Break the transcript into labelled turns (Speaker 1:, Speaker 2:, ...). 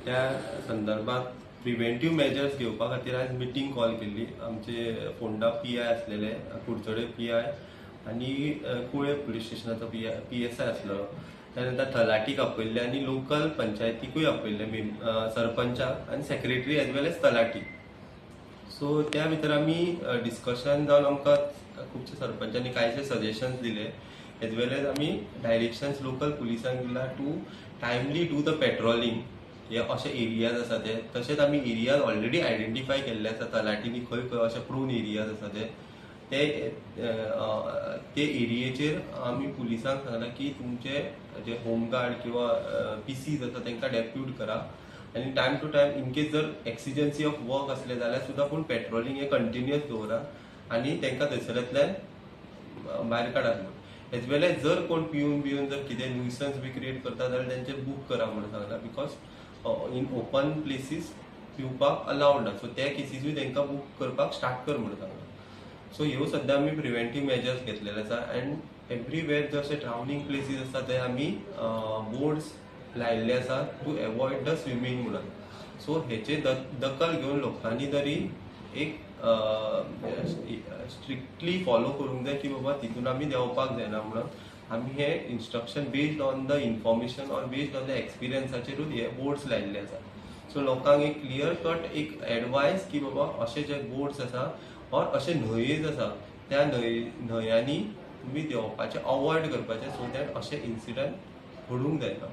Speaker 1: त्या संदर्भात preventive measures घेवपा खातीर आयज मिटींग कॉल केल्ली. आमचे फोंडा पीआय आसलेले, कुडचडे पीआय आनी कुळे पुलीस स्टेशनाचो पीएसआय आसलेलो. त्या नंतर तलाटीक आपयल्ले आनी लोकल पंचायतीकूय आपयल्ले, सरपंचाक आनी सेक्रेटरी एज वेल एज तलाटी. सो त्या भितर आमी डिस्कशन जावन आमकां खुबशे सरपंचांनी कांयशे सजेशन्स दिले, एज वेल एज आमी डायरेक्शन्स लोकल पुलिसांक दिला to timely do the patrolling हे अशे एरियाज आसा ते. तशेंच आमी एरियाज ऑलरेडी आयडेंटिफाय केल्ले आसा तलाटींनी, खंय खंय अशे प्रोन एरियाज आसा ते. ते ते एरियेचेर आमी पुलिसांक सांगलां की तुमचे जे होमगार्ड किंवा पीसीज आसा, तांकां डेप्यूट करा आनी time to time in case जर एक्सिजन्सी ऑफ वर्क असले जाल्यार सुद्दां पूण पेट्रोलिंग हे कंटिन्युअस दवरा आनी तांकां थंयसरांतल्यान भायर काडात म्हणून. एज वेल एज जर कोण पिवन बिवन जर कितें न्युसन्स बी क्रिएट करता जाल्यार तेंचेर बूक करा म्हणून सांगलां, because in open places पिवपाक अलावड ना. सो त्या केसीसूय तांकां बूक करपाक स्टार्ट कर म्हणून सांगलां. सो ह्यो सद्या आमी प्रिवेंटीव मेजर्स घेतलेले आसा अँड एवरीवेर जशे ड्रावनींग प्लेसीस आसा थंय आमी बोर्ड्स लायिल्ले आसा टू एवॉयड the swimming म्हणून. सो हेचे दखल घेवन लोकांनी तरी एक स्ट्रिक्टली फॉलो करूंक जाय की बाबा तितून आमी देंवपाक जायना म्हणून. आमी हे instruction based on the information or based on the एक्सपिरियन्साचेरूच हे बोर्ड्स लायिल्ले आसा. सो लोकांक एक क्लियर कट एक एडवायस की बाबा अशे जे बोर्ड्स आसा ऑर अशे न्हंयेज आसा, त्या न्हंयांनी तुमी देंवपाचें अवॉयड करपाचें, सो that अशे इन्सिडंट घडूंक जायना.